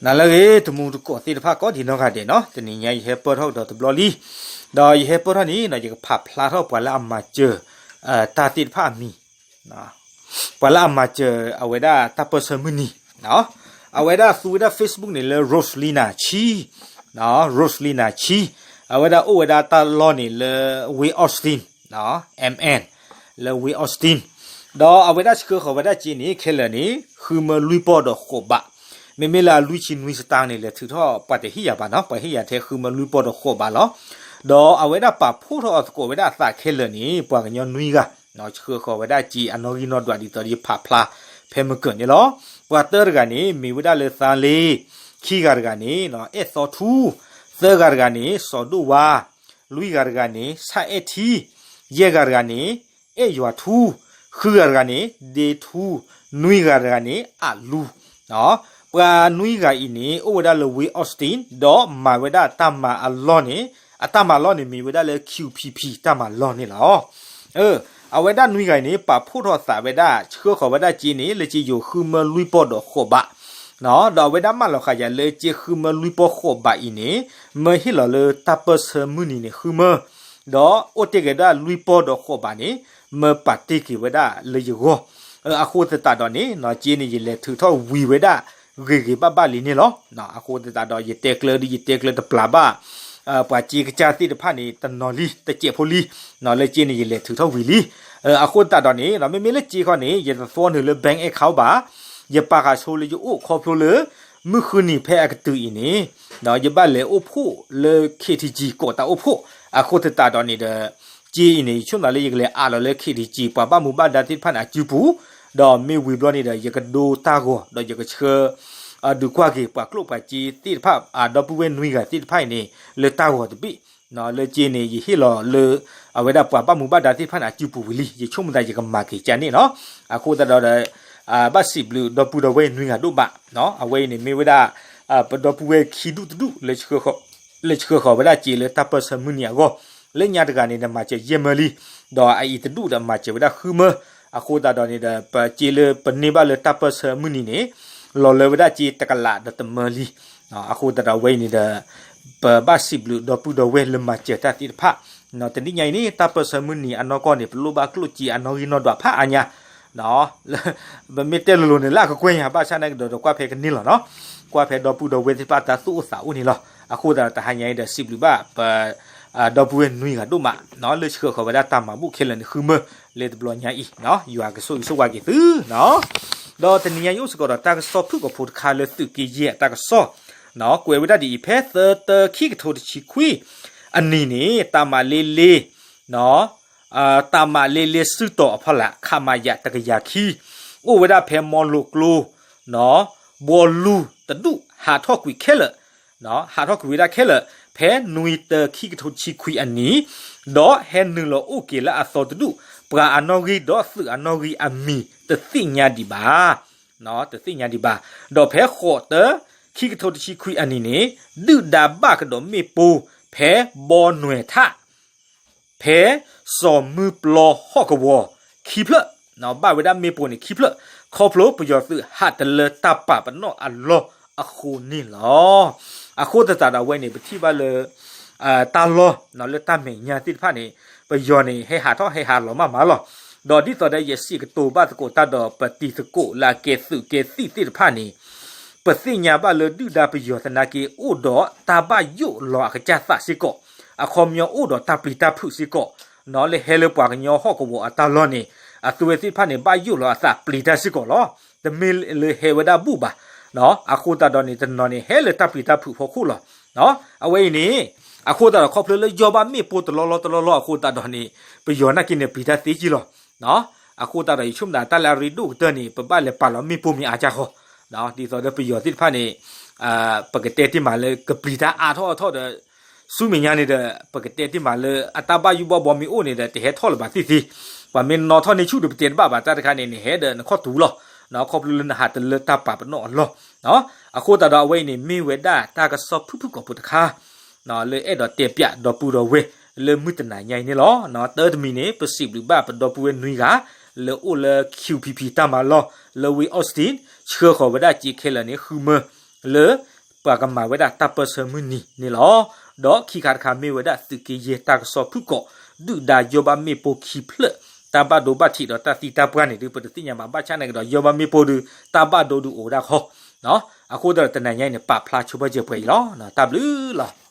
နၤလၢအဂ့ၤ တံၤသကိးသ့ၣ်တဖၣ်ကိးဒံးနီၢ်ဂၤဒဲးနီၤ, တနံၤညါယဟဲပၢၢ်ထီၣ်ကဒီးတဘျီလံ, ဒီးယဟဲပၢၢ်ထီၣ်န့ၣ် ယကဖးဖျါထီၣ်ပှၤလၢအမၤစၢၤ တၢ်သ့ၣ်တဖၣ်အမံၤ, ပှၤလၢအမၤစၢၤအဝဲဒၣ်တၢ်ပၢၢ်ဆၢမုၢ်နံၤ, အဝဲဒၣ်သူဝဲဒၣ် Facebook န့ၣ်လၢ Roslina Chi, Roslina Chi, အဝဲဒၣ်အိၣ်ဝဲဒၣ်တၢ်လီၢ်န့ၣ်လၢ ဝ့ၢ်အီစတံ M N, လၢဝ့ၢ်အီစတံ, ဒီးအဝဲဒၣ်ဆှၢဃီၤဝဲဒၣ်စ့န့ၣ် ခဲလၢာ်န့ၣ် ဃုမၢလွံၢ်ပီၢ်ဒီးဃိးဘး, မ့မ့ၢ်လၢအလွံၢ်ဆံနွံစတၢ်န့ၣ် လဲၤထုးထီၣ်ပှၤတဟ့ၣ်ယၤဘၣ်နီၤ, ပှၤဟ့ၣ်ယၤထဲဃုမၢလွံၢ်ပီၢ်ဒီးဃိးဘးလီၤ. ဒီးအဝဲဒၣ်ပာ်ဖှိၣ်ထီၣ်အီၤသကိးဝဲဒၣ်အသးခဲလၢာ်န့ၣ် ပှၤကညီနွံဂၤ, ဆှၢဃီၤဝဲဒၣ်စ့အနီၣ်ဂံၢ်နီၣ်ဒွးဒ်သိးယဖးဖျါဖဲမုၢ်ကၢၢ်န့ၣ်လီၤ. ပှၤတၢတဂၤန့ၣ် မ့ၢ်ဝဲဒၣ်လၢသါလ့, ခံဂၤတဂၤန့ၣ် အဲၣ်သီထူ, သၢဂၤတဂၤန့ၣ် စီၤဒိၣ်ဝါ, လွံၢ်ဂၤတဂၤန့ၣ် ဆၣ်အဲၣ်ထံ, ယဲၢ်ဂၤတဂၤန့ၣ် အဲၣ်ယွၤထူ, ဃုဂၤတဂၤန့ၣ် ဒ့ထူ, နွံဂၤတဂၤန့ၣ် အလူ ပှၤနွံဂၤအံၤန့ၣ် အိၣ်ဝဲဒၣ်လၢဝ့ၢ်အီစတံ ဒီးမၤဝဲဒၣ်တၢ်မၤအလီၢ်န့ၣ်, အတၢ်မၤလီၢ်န့ၣ်မ့ၢ်ဝဲဒၣ်လၢ Q P P တၢ်မၤလီၢ်န့ၣ်လီၤ. အဝဲဒၣ်နွံဂၤအံၤန့ၣ် ပာ်ဖှိၣ်ထီၣ်သးဝဲဒၣ် ဆှၢဃီၤဝဲဒၣ်စ့န့ၣ် လၢစ့ယိၤဃုမၢလွံၢ်ပီၢ်ဒီးဃိးဘး, ဒီးအဝဲဒၣ်မၢလီၤဃာ်ယၤလၢစ့ဃုမၢလွံၢ်ပီၢ်ဃိးဘးအံၤန့ၣ် မၢဟ့ၣ်လီၤလၢတၢ်ပၢၢ်ဆၢမုၢ်နံၤန့ၣ်ဃုမၢ ဒီးအိၣ်တ့ၢ်က့ၤဒၣ်လွံၢ်ပီၢ်ဒီးဃိးဘးန့ၣ် မၢပာ်တ့ၢ်က့ၤဝဲဒၣ်လၢယဂီၢ်. အဃိသတးဒီးန့ၣ် စ့န့ၣ် ယလဲၤထုးထီၣ်ဝံၤဝဲဒၣ် ဂ့ၤဂ့ၤဘၣ်ဘၣ်လံန့ၣ်လီၤ. အဃိသတးဒီး ယတဲကျၢဒ်ယတဲကျၢတပျၢ်ဘၣ် ပှၤစ့ကစၢ်သ့ၣ်တဖၣ်န့ၣ် တနီၤလံ တစဲးဖိလံ, လၢစ့န့ၣ် ယလဲၤထုးထီၣ်ဝံၤလံ. အဃိသတးဒီးန့ၣ် မ့မ့ၢ်လၢစ့ခီန့ၣ် ယတသွီနုာ်လၢ bank account ဘၣ်, ယပာ်ဃာ်ဆိလၢယအိၣ်ခီဖျိလၢ မုၢ်ဃုနံၤဖဲအကတုၤအံၤန့ၣ် ယဘၣ်လဲၤအိၣ်ဖှိၣ်လၢ K T G ကိးတၢ်အိၣ်ဖှိၣ်, အဃိသတးဒီးန့ၣ်ဒီး စ့အံၤန့ၣ် ယဆိကမိၣ်လၢယကလဲၤအးလီၤလၢ K T G ပှၤဘၣ်မူဘၣ်ဒါသ့ၣ်တဖၣ်န့ၣ် အစုပူၤ, ဒီးမ့ၢ်ဝံၤဘျီန့ၣ်ဒီး ယကဒိတၢ်ဂီၤ ဒီးယကဆှၢ ဒုးကွၢ်က့ၤပှၤကျိၣ်ပှၤစ့သ့ၣ်တဖၣ် ဒီပုၢ်ဝဲၢ်နွံဂၤသ့ၣ်တဖၣ်အံၤန့ၣ် လၢတၢ်ဂီၤတဘ့ၣ်, လၢစ့န့ၣ် ယဟ့ၣ်လီၤလၢ အဝဲဒၣ်ပှၤဘၣ်မူဘၣ်ဒါသ့ၣ်တဖၣ်န့ၣ် အစုပူၤဝံၤလံ, ယဆိကမိၣ်သးယကမၤက့ၤကန့ၣ်နီၤ. အဃိသတးဒီး ဘၣ်စံးဘျုးဒီပုၢ်ဒီဝဲၢ်နွံဂၤဒိၣ်မး, အဝဲအံၤန့ၣ်မ့ၢ်ဝဲဒၣ် ပဒီပုၢ်ဝဲၢ်ခံဒူၣ်တဒူၣ် လၢဆှၢဃီၤဝဲဒၣ်စ့လၢတၢ်ပၢၢ်ဆၢမုၢ်နံၤအဂီၢ်, လၢညါတဂၤန့ၣ် နမၤစၢၤယဲၢ်မၢလံ, ဒီးအအံၤတဒူၣ်ဒီးမၤစၢၤဝဲဒၣ်ဃုမၢ, အဃိသတးဒီးန့ၣ်ဒီး ပစ့လၢပန့ၢ်ဘၣ်လၢတၢ်ပၢၢ်ဆၢမုၢ်နံၤန့ၣ် လီၤလၢဝဲဒၣ်စ့တကလးဒီးတမၢလံ. အဃိသတးဒီးဝဲအံၤန့ၣ်ဒီး ပဘၣ်စံးဘျုးဒီပုၢ်ဒီဝဲၢ်လၢမၤစၢၤတၢ်သ့ၣ်တဖၣ်, တနံၣ်ညါအံၤန့ၣ် တၢ်ပၢၢ်ဆၢမုၢ်နံၤအနီၢ်ကီၢ်န့ၣ် ပလိၣ်ဘၣ်ကျိၣ်စ့အနီၣ်ဂံၢ်နီၣ်ဒွးဖးအါညါ ပမ့ၢ်တဲလိၤလိၤန့ၣ် လၢအကကွဲၢ်ညါ ဘၣ်ဆၣ်နာ်က့ၤဒီး ကွၢ်ဖဲကန့ၢ်လီၤနီၤ, ကွၢ်ဖဲဒီပုၢ်ဒီဝဲၢ်သ့ၣ်တဖၣ်တၢ်သူၣ်အိၣ်သးအိၣ်န့ၣ်လီၤ. အဃိသတးဒီးတဟါညါအံၤဒီး စံးဘျုးဘၣ်ပ ဒီပုၢ်ဝဲၢ်နွံဂၤဒိၣ်မး လၢဆှၢဃီၤဝဲဒၣ်တၢ်မၤဘူၣ်ခဲလၢာ်န့ၣ်ဃုမၢ လၢတဘျီညါအံၤ, ယွၤကဆိၣ်ဂ့ၤဆိၣ်ဝါက့ၤသု ဒီးတနံၤညါယအိၣ်စ့ၢ်ကီးဒီးတၢ်ကစီၣ်ဖုၣ်ကိာ်ဖိတခါလၢသုးက့ယဲၢ်အတၢ်ကစီၣ်, ကွဲးဝဲဒၣ်ဒ်အံၤ ဖဲသၢတၢခံကထိတဆံခွံအနံၤန့ၣ် တၢ်မၤလ့လ့ တၢ်မၤလ့လ့စုတီၤအဖီလာ် ခမရ တကယၤခံ အိၣ်ဝဲဒၣ်ဖဲမီလိၤကျိ ဘီလူတဒူၣ် ဟးထီၣ်ကွံာ်ခဲလၢာ်, ဟးထီၣ်ကွံာ်ဝဲဒၣ်ခဲလၢာ် ဖဲနွံတၢခံကထိတဆံခွံအနံၤ, ဒီးဟဲနုာ်လီၤအိၣ်က့ၤလၢအသီတဒူၣ်, ပှၤအနီၣ်ဂံၢ်ဒီးသုးအနီၣ်ဂံၢ်အမံၤတသ့ၣ်ညါဒံးဘၣ်, တသ့ၣ်ညါဒံးဘၣ်. ဒီးဖဲဃိးတၢခံကထိတဆံခွံအနံၤန့ၣ် ဒုၣ်ဒါဘၣ်ကဒီးမ့ၣ်ပိၢ် ဖဲဘီနွဲၣ်ထၣ် ဖဲစီၤမုၢ်ပျီဟီၣ်ကဝီၤခံဖျၢၣ်, ဘၣ်ဝဲဒၣ်မ့ၣ်ပိၢ်န့ၣ်ခံဖျၢၣ် ခီဖျိပယီၤသုးဟးတလၢတၢ်ပာ်ပနီၣ်အလီၢ်အဃိန့ၣ်လီၤ. အဃိသတးဒီးအဝဲန့ၣ် ပထံၣ်ဘၣ်လၢ တၢ်လီၢ် လၢတၢ်မဲာ်ညါသ့ၣ်တဖၣ်န့ၣ် ပယီၤန့ၣ် ဟဲဟးထီၣ်ဟဲဟးလီၤမးမးလီၤ. ဒီးဒ်သိးဒီးယစံးကတိၤဘၣ်သကိးတၢ်ဒီးပတံၤသကိးလၢအကဲသုးကဲသံၣ်သ့ၣ်တဖၣ်န့ၣ် ပသ့ၣ်ညါဘၣ်လၢဒုၣ်ဒါပယီၤသနာ်က့ အိၣ်ဒီးတၢ်ဘၣ်ယိၣ်လီၤအကစၢ်သးစ့ၢ်ကီး, အခီပညီအိၣ်ဒီးတၢ်ပျံၤတၢ်ဖုးစ့ၢ်ကီး, လၢဟဲလၢပှၤကညီဟီၣ်ကဝီၤအတၢ်လီၢ်န့ၣ် အသုဝဲသ့ၣ်တဖၣ်န့ၣ် ဘၣ်ယိၣ်လီၤအသးပျံၤတၢ်စ့ၢ်ကီးလီၤ. တမ့ၢ်လၢဟဲဝဲဒၣ်ဘူၣ်ဘၣ်. အဃိသတးဒီးန့ၣ် တနီၤန့ၣ် ဟဲလၢတၢ်ပျံၤတၢ်ဖုးဖီခိၣ်လီၤ. အဝဲအံၤန့ၣ် အဃိသတးဒီးခီဖျိလၢယီၢ်ဘၣ်မ့ၣ်ပိၢ်တလီၢ်လီၢ်တလီၢ်လီၢ်အဃိသတးဒီးန့ၣ် ပယီၤနာ်က့န့ၣ် ပျံၤတၢ်သ့က့လီၤ. အဃိသတးဒီး ယဆိကမိၣ်သးတၢ်လၢအရ့ဒိၣ်ကတၢၢ်န့ၣ် ပဘၣ်လဲၤပာ်လီၤမ့ၣ်ပိၢ်မ့ၢ်အါကၢ်ဃီ, ဒ်သိးဒီးပယီၤသ့ၣ်တဖၣ်န့ၣ် ပကတဲတ့ၢ်မးလၢကပျံၤတၢ်အါထီၣ်အါထီၣ်ဒီး ဆူမဲာ်ညါန့ၣ်ဒီး ပကတဲတ့ၢ်မးလၢအတၢ်ဘၣ်ယိၣ်ဘၣ်ဘီမ့ၢ်အိၣ်န့ၣ်ဒီး တဟဲထီၣ်လၢၤဘၣ်သ့ၣ်သ့ၣ်, ပှၤမ့ၢ်နီၣ်ထီၣ်န့ၢ်ဆူၣ်ဒီးပတဲတဘၣ်ဘၣ် တၢ်တခါန့ၣ် နဟဲဒီးနခီၣ်တူာ်လီၤ. ခီဖျိလၢနဟးတလၢတၢ်ပာ်ပနီၣ်အလီၢ်. အဃိသတးဒီးအဝဲအံၤန့ၣ် မ့ၢ်ဝဲဒၣ်တၢ်ကစီၣ်ဖုၣ်ဖုၣ်ကိာ်ဖိတခါ လၢအဲၣ်ဒိးတဲပၠးဒီပုၢ်ဒီဝဲၢ်လၢမုၢ်တနၤညါအံၤန့ၣ်လီၤ. တၢ်တမံၤန့ၣ် ပစံးဘျုးဘၣ်ပဒီပုၢ်ဝဲၢ်နွံဂၤ လၢအိၣ်လၢ Q P P တၢ်မၤလီၢ် လၢဝ့ၢ် Austin ဆှၢဃီၤဝဲဒၣ်စ့ခဲလၢာ်န့ၣ် ဃုမၢ လၢပှၤကမၤဝဲဒၣ်တၢ်ပၢၢ်ဆၢမုၢ်နံၤန့ၣ်လီၤ. ဒီးခံခါတခါမ့ၢ်ဝဲဒၣ်သုးက့ယဲၢ်တၢ်ကစီၣ်ဖုၣ်ကိာ် ဒုၣ်ဒါယိၤဘၣ်မ့ၣ်ပိၢ်ခံဖျၢၣ် တၢ်ဘၣ်ဒိဘၣ်ထံးဒီးတၢ်သံတၢ်ပှၢ်န့ၣ်ဒုး ပတသ့ၣ်ညါဘၣ် ဘၣ်ဆၣ်န့ၣ်ကဒီး ယိၤဘၣ်မ့ၣ်ပိၢ်ဒုး တၢ်ဘၣ်ဒိဒုးအိၣ်ဒၣ်ခီ အဃိသတးဒီးတနံၤညါအံၤန့ၣ် ပာ်ဖျါဆိပာ်စၢၤပှဲၤအံၤလီၤ. တၢ်ဘျုးလီၤ.